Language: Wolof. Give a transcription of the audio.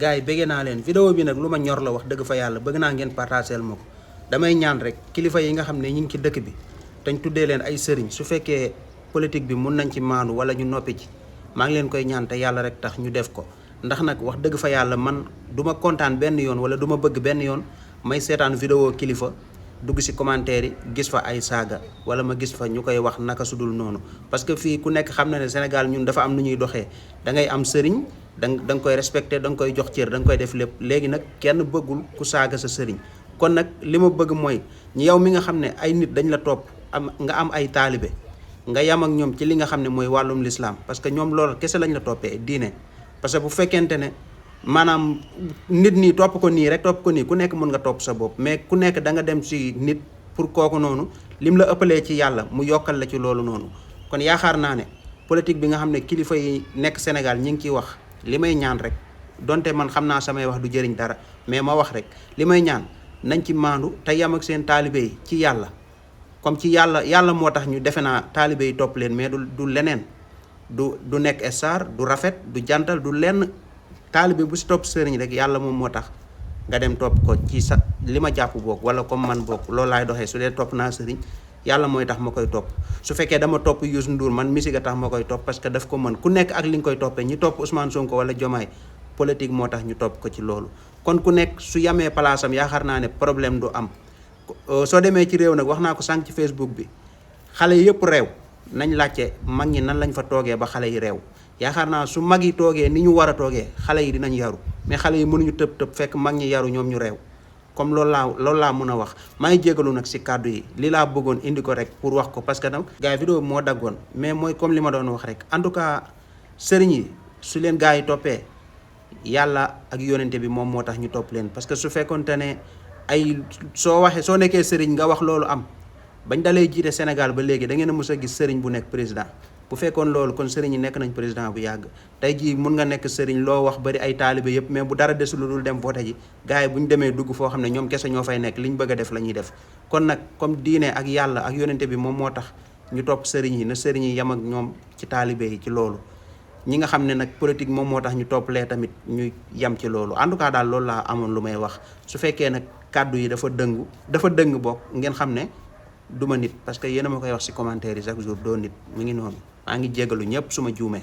gars yi bëggee naa leen vidéo bi nag lu ma ñor la wax dëgg fa yàlla bëgg naa ngeen partageel ma ko damay ñaan rek kilifa yi nga xam ne ñu ngi ci dëkk bi dañ tuddee leen ay sëriñ su fekkee politique bi mun nañ ci maandu wala ñu noppi ci maa ngi leen koy ñaan te yàlla rek tax ñu def ko ndax nag wax dëgg fa yàlla man du ma kontaan benn yoon wala du ma bëgg benn yoon may seetaan vidéo kilifa dugg ci commentaire yi gis fa ay saaga wala ma gis fa ñu koy wax naka sudul noonu parce que fii ku nekk xam na ne Sénégal ñun dafa am nu ñuy doxee da ngay am sëriñ da nga koy respecté da nga koy jox cër da nga koy def lépp léegi nag kenn bëggul ku saaga sa sëriñ kon nag li ma bëgg mooy ñi yow mi nga xam ne ay nit dañ la topp nga am ay taalibe nga yam ak ñoom ci li nga xam ne mooy wàllum lislaam parce que ñoom loolu kese lañ la toppee diine parce que bu fekkente ne maanaam nit nii topp ko nii rek topp ko nii ku nekk mën nga topp sa bopp mais ku nekk da nga dem ci nit pour kooku noonu lim la ëppalee ci yàlla mu yokkal la ci loolu noonu kon yaakaar naa ne politique bi nga xam ne kilifa yi nekk Sénégal ñi ngi ciy wax li may ñaan rek donte man xam naa samay wax du jëriñ dara mais ma wax rek li may ñaan nañ ci maandu te yam ak seen taalibe yi ci yàlla comme ci yàlla moo tax ñu defe naa taalibe yi topp leen mais du leneen du nekk star du rafet du jantal du lenn taalibe bu si topp sëriñ rek yàlla moom moo tax nga dem topp ko ci sa li ma jàpp boog wala comme man boog loolu laay doxee su dee topp naa sëriñ yàlla mooy tax ma koy topp su fekkee dama topp Youssou Ndour man musique tax ma koy topp parce que daf ko mën ku nekk ak li nga koy toppee ñi topp Ousmane Sonko wala Diomaye politique moo tax ñu topp ko ci loolu kon ku nekk su yamee palaasam yaakaar naa ne problème du am soo demee ci réew nag wax naa ko sànq ci Facebook bi xale yëpp réew nañ laajte mag ñi nan lañ fa toogee ba xale yi réew yaakaar naa su mag yi toogee ni ñu war a toogee xale yi dinañ yaru mais xale yi mënuñu tëb fekk mag ñi yaru ñoom ñu réew comme loolu laa mën a wax maa ngi jégalu nag si kàddu yi li laa bëggoon indi ko rek pour wax ko parce que nag gars yi vidéo bi moo daggoon mais mooy comme li ma doon wax rek en tout cas sëriñ yi su leen gars yi toppee yàlla ak yonente bi moom moo tax ñu topp leen parce que su fekkonte ne ay soo nekkee sëriñ nga wax loolu am bañ dalay jiite Sénégal ba léegi da ngeen a mës a gis sëriñ bu nekk président bu fekkoon loolu kon sëriñ yi nekk nañ président bu yàgg tey jii mun nga nekk sëriñ loo wax bari ay taalibe yëpp mais bu dara desul lu dul dem voté ji gars yi bu ñu demee dugg foo xam ne ñoom kese ñoo fay nekk li ñu bëgg a def la ñuy def kon nag comme diine ak yàlla ak yonente bi moom moo tax ñu topp sëriñ yi na sëriñ yi yam ak ñoom ci taalibe yi ci loolu ñi nga xam ne nag politique moom moo tax ñu topp lee tamit ñu yam ci loolu en tout cas daal loolu laa amoon lu may wax su fekkee nag kàddu yi dafa dëng bokk ngeen xam ne duma nit parce que yéen a ma koy wax ci commentaire yi chaque jour doo nit mi ngi noonu maa ngi jégalu ñëpp su ma juumee